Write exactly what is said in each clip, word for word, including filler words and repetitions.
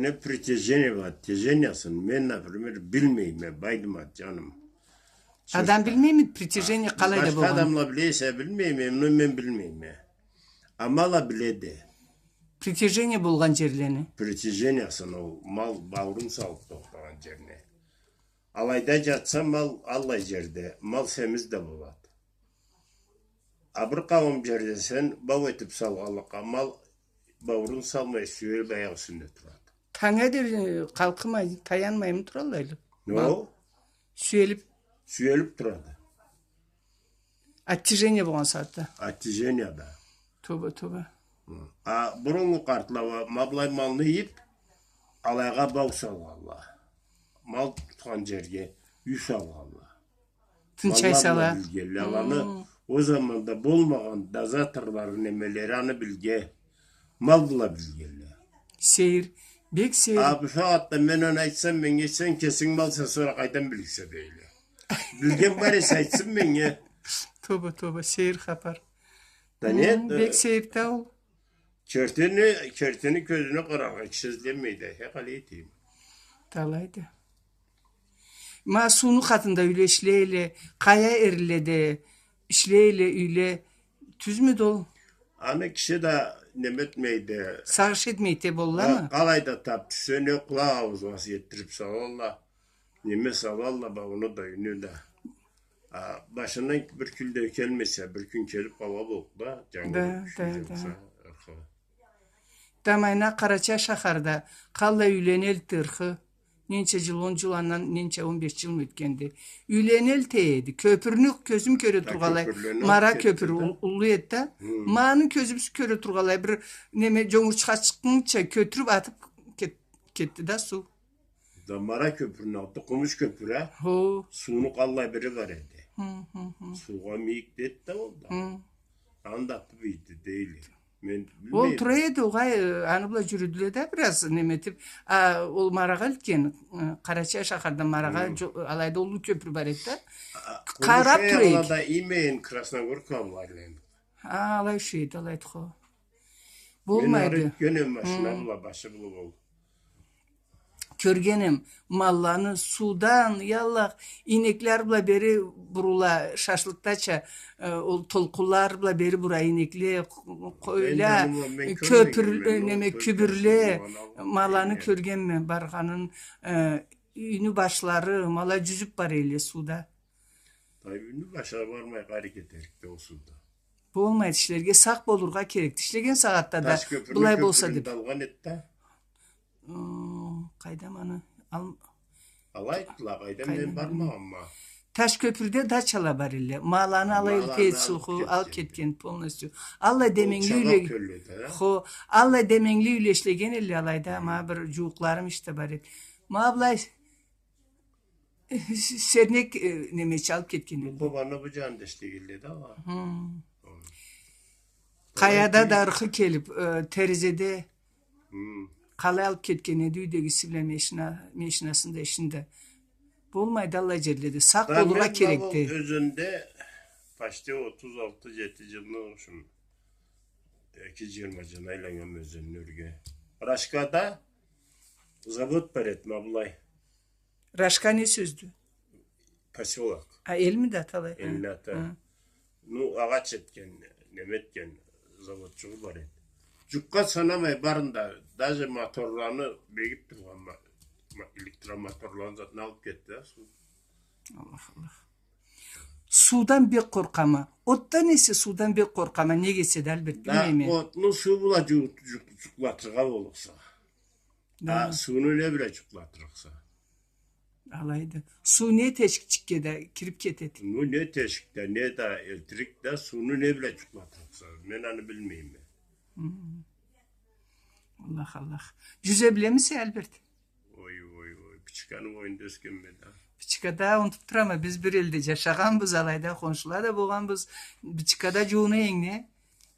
Не притяжение бар, тяжениясын мен, например, билмейме, Байдымат, джаным. Адам билмейми притяжение къалайда болгъанын? Башха адамла биле эсе, билмейме, но мен билмейме. Ама ала биледи. Притяжение болгъан джерлени. Притяжениясын, ол мал бауурун салыб тохтагъан джерине. Алайда джатса мал, аллай джерде мал семиз да болады. А бир къауум джерде сен бау этиб салгъанлыкъгъа мал бауурун салмай, сюелиб аякъ юсюнде турады. Танга дери къалкъымай, таянмаймы тураллайла? Но? Мал сюелиб. Сюелиб турады. Оттяжение болгъан сагъатда. Оттяжение да. Тоба, тоба. Хы. А буруннгу къартла уа ма былай малны ийиб, алайгъа бау салгъанла. Мал тутхан джерге юй салгъанла. Тынчай сала. Малла бла билгенле аланы. Хы. Ол заманда болмагъан дозаторлары, немелери, аны билген. Мал бла билгенле. Сейир. Бек сейир. А бусагъатда мен аны айтсам, меннге, сен кесинг малса, сора къайдан билирсе, дейле. Билген бар эсе айтсын меннге. Тоба, тоба, сейир хапар. Да не, хы, бек сейир да ол. Кертини, кертини кёзюне къараргъа киши излемейди. Хе, къалай этейим. Талайды. Ма сууну къатында юйле ишлейле, къая эрледе ишлейле, юйле, тюзмюдю ол? Аны киши да неме этмейди. Сагъыш этмейди, болламы? Ха, къалайда тап тюшсе, не къулакъ ауузгъа этдириб салалла. Неме салалла, бауну да, юйню да. А башындан бир кюн да келмесе, бир кюн келиб къалгъан болуб да, джангылыб, да, да, да. Ырхы. Тамайна Къарачай шахарда къаллай юйленелди ырхы. Ненча джыл, он джыл андан, ненча, он беш джылмы ётгенди. Юйленелди эди. Кёпюрню кёзюм кёре тургъанлай. Мара кёпюр уллу эди да. Хы. Ма аны кёзюбюз кёре тургъанлай. Бир неме, джонгурчха чыкъгъынча кётюрюб атыб кет-, кетди да суу. Да мара кёпюрню атды, къумуш кёпюр, а? Хо. Сууну къаллай бири бар эди. Хы, хы, хы. Суугъа мийик деди да ол да. Хы. Аны да атыб ийди, дейле. Мен билмейме. Ол тура эди, огъай, э, аны бла джюрюдюле да бир аз неме этиб. А ол Марагъа элтген, э, Къарачай шахардан Марагъа, хы, джо-, алайда уллу кёпюр бар эди да. А, къараб тура эдик. Къумуш аякъла да иймейин, Красногорка бла айланыб. А, алай ушай эди, алайды хо. Болмайды. Мен ары ётгенем машина бла, башы бла ол. Кёргенем, малланы суудан, я Аллах, ийнекле бла бери бурула, шашлыкдача, э, ол толкъунла бла бери бура ийнекле, къ-, къойла, кёпюр, неме, кюбюрле, малланы кёргенме баргъанын, э, юйню башлары, ма алай джюзюб бара элле сууда. Тайбинни башы бармай къари кетерикди ол сууда. Болмайды ишлерге, сакъ болургъа керекди. Ишлеген сагъатда да былай болса деб. Таш кёпюрню кёпюрюн да алгъан эди да. О, къайдам аны ал-, алай айтдыла, къайдам, мен бармагъанма. Таш кёпюрде дачала бар элле. Маланы алай элтген, суугъа алыб кетген полностью. Аллай деменгили юйле-, хо, аллай деменгили юйле ишлеген элле алайда, ма бир джууукъларым ишде бар эди. Ма былай Сернек, э, немеча алыб кетген эди. Бу къобаны бу джанында ишлегенле да. Хы. Къаяда да ырхы келиб, э, терезеде къалай алыб кетген эди, юйдегиси бла машина-, машинасында, ишинде. Болмайды аллай джерледе. Сакъ болургъа керекди. Мен бу ёзенде почти отуз алты, джети джылны ушун эки джыйырма джылны айланнганма ёзенни ёрге. Рашкада завод бар эди, ма былай. Рашка не сёздю? Посёлок. А, элмиди аталай? Элни аты. Хы. Ну, агъач этген, неме этген заводчугъу бар эди. Джукъгъа санамай барын да, даже моторланы бегиб тургъан ма-, ма-, электромоторланы затын алыб кетди да суу. Аллах, Аллах. Суудан бек къоркъама. Отдан эсе суудан бек къоркъама. Неге эсе да, Альберт, билмейме. Да, отну суу бла джу-, джу-, джукълатыргъа болурса. Да. А сууну не бла джукълатырыкъса? Алайды. Суу не тешикчикге да кириб кетеди. Ну, не тешикде, не да элтирикде, сууну не бла джукълатырыкъса? Мен аны билмейме. Хы. Аллах, Аллах. Джюзе билемисе, Альберт? Ой, ой, ой. Бычыканы боюнда ёсгенме да. Бычыкада унутуб турама. Биз бир элде джашагъанбыз, алайда хоншула да болгъанбыз. Бычыкада джууна эдинг не?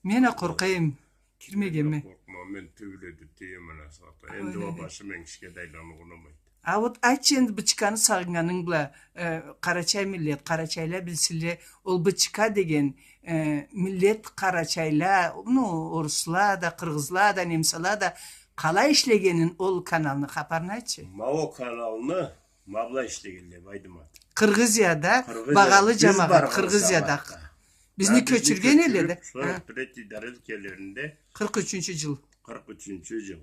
Мен а къоркъа эдим. Кирмегенме. Мен да къоркъма, мен тюбюледе тюеме ана сагъатда. Энди уа башым энгишге да айланыб унамайды. А вот айтчы энди, бычыканы сагъыннганынг бла, э, къарачай миллет, къарачайла билсинле, ол бычыка деген, э, миллет къарачайла, ну, орусла да, къыргъызла да, немсала да, Къалай ишлегенин ол каналны хапарын айтчы. Ма ол каналны ма былай ишлегенле, Байдымат. Къыргъызияда, Къыргъызия-, багъалы биз джамагъат, баргъан Къыргъызияда. Заманда. Бизни кёчюрген элле да. Сорок третий дарелкелеринде. Къыркъ ючюнчю джыл. Къыркъ ючюнчю джыл.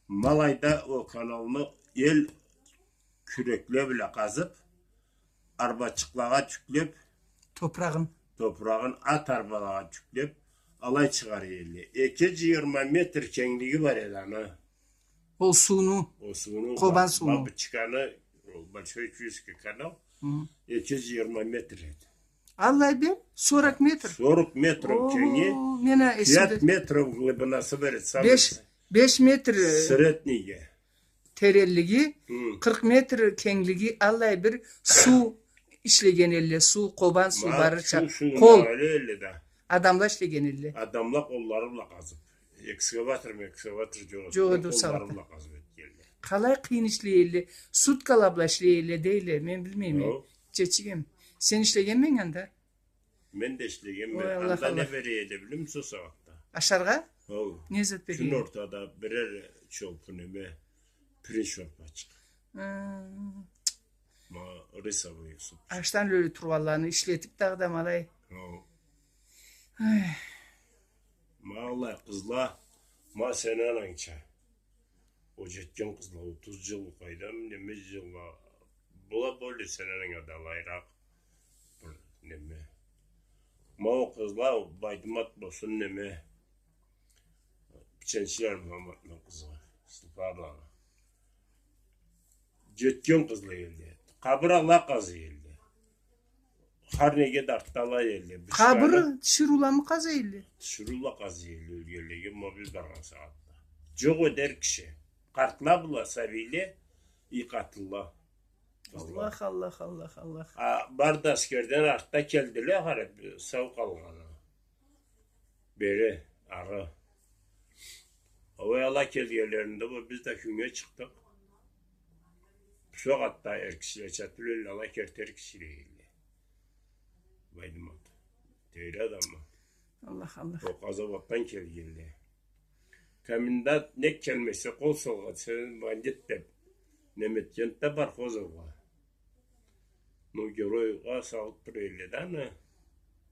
Ма алайда ол каналны эл кюрекле бла къазыб, арбачыкълагъа джюклеб, топурагъын, топурагъын ат арбалагъа джюклеб, алай чыгъара элле. Эки джыйырма метр кенглиги бар эди аны. Ол сууну. Ол сууну, Къобан ба-, сууну. Бабочканы, ол Большой Чуйский канал, хы, эки джыйырма метр эди. Аллай бир? Сорок метр? Сорок метр кенги, мен а эсимде, пять метров глубинасы бар эди, самый беш, беш метр, э, среднийге. Теренлиги, хы, къыркъ метр кенглиги, аллай бир суу ишлеген элле, суу, Къобан суу барырча. Ма, суу, суу къол. Алай элле да. Адамла ишлеген элле. Адамла къоллары бла къазыб. Экскаватор, экскаватор джокъ эди. Джокъ эди ол сагъатда. Къоллары бла къазыб этгенле. Къалай къыйын ишлей элле, суткала бла ишлей элле дейле, мен билмейме. Хо. Чечигем. Сен ишлегенме анда? Мен да ишлегенме. Ой, Аллах, Аллах. Анда не бере эди, билемисе, ол сагъатда? Ашаргъа? Хо. Не зат бере эди? Кюн ортада бирер чолпу неме, пиринч шорпачыкъ. Хы. Ма рисовый суп. Ашдан ёле тургъанланы ишлетиб дагъыда ма алай. Хо. Ай. Ма алай къызла, ма сени анангча. Ол джетген къызла, отуз джыл, къайдам, неме джылла. Была болду сени ананга да алайыракъ. Бир неме. Ма ол къызла, Байдымат болсун, неме. Пиченчиле Мухаммадны къызы, Султанланы. Джетген къызла элле. Къабыр ала къаза элле. Хар неге да артда ала элле. Къабыр, тиширыуламы къаза элле? Тиширыула къаза элле, ёлгенлеге, ма биз баргъан сагъатда. Джокъ эди эр киши. Къартла бла, сабийле, и къатынла. Аллах, Аллах, Аллах, Аллах. А, бары да аскерден артда келдиле, хара, сау къалгъаны. Бери, ары. Алай ала келгенлеринде бу, биз да кюннге чыкъдыкъ. Бусагъатда эр кишилеча тюлдюле, ала керти эр кишиле элле. Байдымат. Тейри адамы. Аллах, Аллах. Ол къазауатдан келгенле. Комендант нек келмесе, къол салгъан, сен бандит деб, неме этген да Пархозовгъа. Ну, геройгъа салыб тура элле да аны,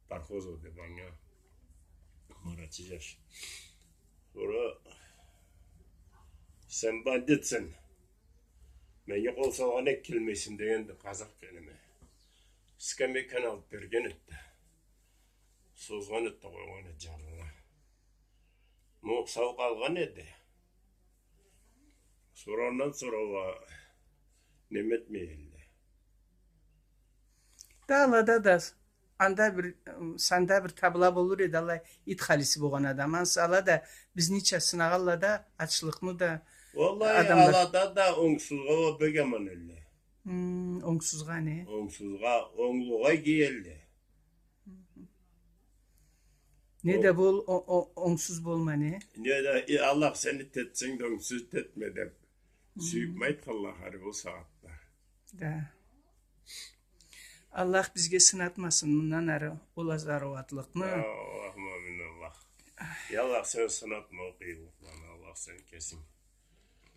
Пархозов деб анга. Марачы джаш. Сора, сен бандитсен. Меннге къол салгъа нек келмейсе дегенди къазакъ кенеме. Скамейканы алыб берген эди да. Созгъан эди да, къойгъан эди джанына. Ну, сау къалгъан эди. Сора андан сора уа неме этмей элле. Да алада да, анда бир, м, санда бир табыла болур эди, алай ит халиси болгъан адам. Ансы ала да бизнича сынагъалла да, ачлыкъны да. Валлахи, адамла алада да онгсузгъа уа бек аман элле. Хм, онгсузгъа не? Онгсузгъа, онглугъа иги элле. Не да бол, о-, о-, онгсуз болма, не? Не да, э, Аллах сени тетсенг да онгсуз тетме деб. Хм. Сюйюб айтханла хар бир сагъатда. Да. Аллах бизге сынатмасын мындан ары ол азарыуатлыкъны. Аллахумма амин, Аллах. Я Аллах, сен сынатма ол къыйынлыкъланы, Аллах, сен кесинг.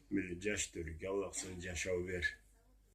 Миллет джаш тёлюге Аллах сен джашау бер.